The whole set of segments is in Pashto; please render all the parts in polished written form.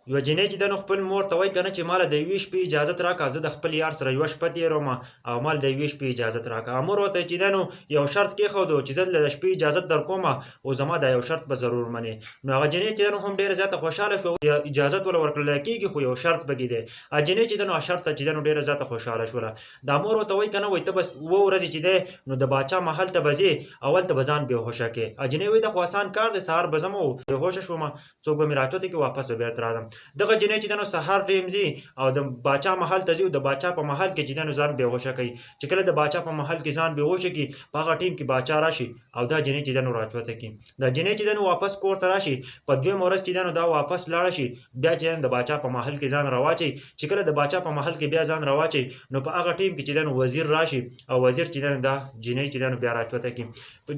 یوه جینۍ چې ده نو خپل مور ته وایي کنه چې ماله د یوې شپې اجازت راکړه، زه د خپل یار سره یوه شپه تېروم او ماله د یوې شپې اجازت راکړه. مور ورته چې ده نو یو شرط کېښودو چې زه له د شپې اجازت در کوم او زما دا یو شرط به ضرور منې. نو هغه جینۍ چې ده نو هم ډېره زیاته خوشحاله شوه، اجازت ورله ورکړل کېږي خو یو شرط پکې دی. هغه جینۍ چې ده نو هغه شرط ته چې ده نو ډېره زیاته خوشحاله شوله. دا مور ورته وایي کنه، وایي ته بس اووه ورځې چې دی نو د باچا محل ته به ځې او هلته به ځان بېهوشه کړې. هغه جینۍ وایي دا خو اسان کار دی، سهار به ځم او بېهوشه شوم، څوک به مې راچوته کې واپس به بیرته راځم. دغه جنۍ چې ده نو سهار ټیم ځي او د باچا محل ته ځي او د باچا په محل کې چې ده نو ځان بېهوشه کوي. چې کله د باچا په محل کې ځان بېهوشه کړي، په هغه ټیم کې باچا راشي او دا جنۍ چې ده نو راچوته کړي. دا جنۍ چې ده نو واپس کور ته راشي، په دویمه ورځ چې ده نو دا واپس لاړه شي، بیا چې ده نو د باچا په محل کې ځان راواچوي. چې کله د باچا په محل کې بیا ځان راواچوي نو په هغه ټیم کې چې ده نو وزیر راشي او وزیر چې ده نو دا جنۍ چې ده نو بیا راچوته کړي.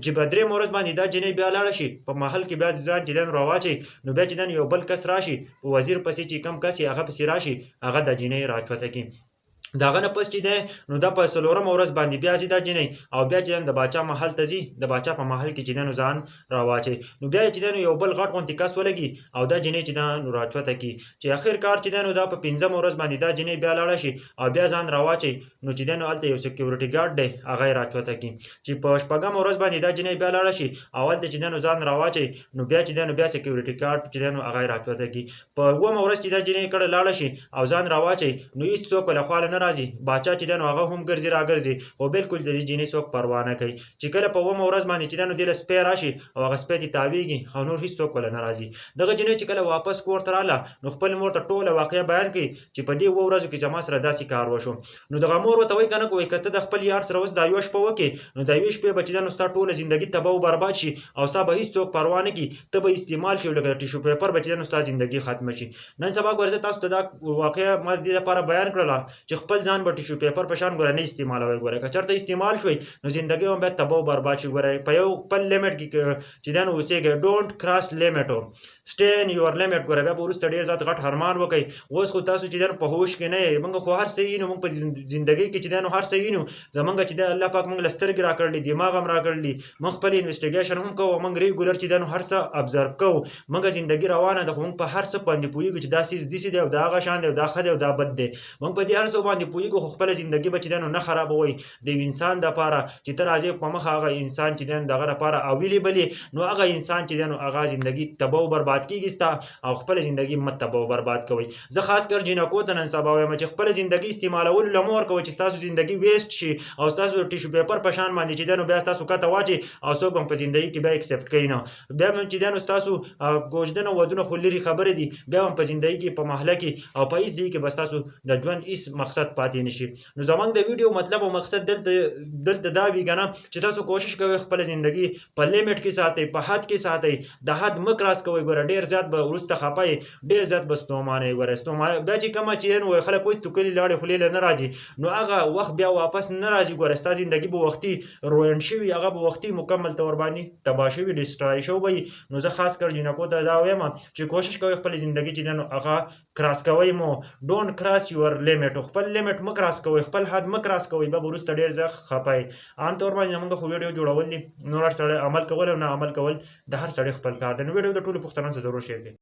چې په دریم ورځ باندې دا جنۍ بیا لاړه شي، په محل کې بیا ځان چې دن راواچي، نو بیا چې دن یو بل کس راشي، په وزیر پسې چې کم کس یې هغه پسې راشي، هغه د جنۍ راچوته کړي. د هغه نه پس چې دی نو دا په څلورمه ورځ باندې بیا ځي دا جنۍ او بیا چې د باچا محل ته ځي، د باچا په محل کې چې دی نو ځان راواچوي. نو بیا چې دی نو یو بل غټ غونتې کس ولګي او دا جنۍ چې ده نو راچوته کړي. چې اخر کار چې دی نو دا په پنځمه ورځ باندې دا جنۍ بیا لاړه شي او بیا ځان راواچوي، نو چې دی نو هلته یو سکیورټي ګارډ دی هغه یې راچوته کړي. چې په شپږمه ورځ باندې دا جنۍ بیا لاړه شي او هلته چې دی نو ځان راواچوي، نو بیا چې دی نو بیا سکیورټي ګارډ چې دی نو هغه یې راچوته کړي. په اوومه ورځ چې دا جنۍ کړه لاړه شي او ځان راواچوي، نو هیڅ څوک له خواله نه راځي. باچا چې دی نو هغه هم ګرځي راګرځي خو بالکل د دې جنۍ څوک پروا نه کوي. چې کله په اوومه ورځ باندې چې دی نو دې له سپی راشي او هغه سپی ترې تاویږي او نور هیڅ څوک وله نه راځي. دغه جنۍ چې کله واپس کور ته راله نو خپل مور ته ټوله واقعه بیان کړي چې په دې اووه ورځو کې زما سره داسې کار وشو. نو دغه مور ورته وایي که نه، وایي که ته د خپل یار سره اوس دا یوه شپه وکړې نو دا یوې شپې به چې ده نو ستا ټوله زندګي تباه او برباد شي او ستا به هیڅ څوک پروا نه کړي، ته به استعمال شي او لکه د ټیشو پیپر به چې ده نو ستا زندګي ختمه شي. نن سبا ګوره زه تاسو ته دا واقعه ما د دې لپاره بیان کړله چې خپل ځان به ټیشو پیپر په شان ګوره نه استعمالوئ. ګوره که چېرته استعمال شوئ نو زندګي هم بیا تباه او برباد شي. ګوره په یو خپل لیمټ کې چې ده نو اوسېږئ، ډونټ کراس لیمټ، سټې ان یور لیمټ. ګوره بیا به وروسته ډېر زیات غټ ارمان وکړئ. اوس خو تاسو چې ده نو په هوش کې نه یئ، موږ خو هر څه وینو، موږ په زندګۍ کې چې ده نو هر څه وینو. زمونږ چې ده الله پاک موږ له سترګې راکړلي، دماغ هم راکړلي، موږ خپل انویسټیګیشن هم کوو، موږ ریګولر چې ده نو هر څه ابزرو کوو. موږ زندګي روانه ده خو موږ په هر څه باندې پوهېږو چې دا څیز داسې دی او دا هغه شان دی او دا ښه دی او دا بد دی. موږ په دې هر څه باندې پوهېږو خو خپله زندګي به چې ده نو نه خرابوئ. د یو انسان دپاره چې ته راځې په مخه هغه انسان چې ده نو دغه دپاره اویلیبل یې، نو هغه انسان چې ده نو هغه زندګي تباه او برباد کېږي ستا، او خپله زندګي مه تباه او برباد کوئ. زه خاص کر جینکو ته نن سبا وایم چې خپله زندګي استعمالولو له مه ورکوئ چې ستاسو زندګي ویسټ شي او ستاسو د ټیشو پیپر په شان باندې چې ده نو بیا تاسو کته واچي او څوک به هم په زندګي کې بیا اکسپټ کوي نه. بیا هم چې ده نو ستاسو کوژدنه ودونه خو لرې خبرې دي، بیا هم په زندګي کې په محله کې او په هیڅ ځای کې به ستاسو د ژوند هیڅ مقصد پاتې نشي. نو زمونږ د ویډیو مطلب او مقصد دلته دا وي که نه چې تاسو کوشش کوئ خپله زندګي په لیمټ کې ساتئ، په حد کې ساتئ، د حد مه کراس کوئ. ګوره ډېر زیات به وروسته خفه یې، ډېر زیات به ستومانه یې. ګوره ستومانه بیا چې کومه چې نو خلک وایي توکلي لاړې خولې له نه راځي، نو هغه وخت بیا واپس نه راځي. ګوره ستا زندګي به وختي روین شوي، هغه به وختي مکمل طور باندې تباه شوي، ډسټرای شوی به وي. نو زه خاص کر جینکو ته دا وایم چې کوشش کوئ خپله زندګي چې ده نو هغه کراس کوئ مو، ډونټ کراس یور لیمټ، خپل لیمټ مه کراس کوئ، خپل حد مه کراس کوئ، بیا به وروسته ډېر زیات خفه یې. عام طور باندې زمونږ خو ویډیو جوړول دي، نور هر سړی عمل کول او نه عمل کول د هر سړي خپل کار دی. نو ویډیو د ټولو پښتنو سره ضرور شیر کړئ.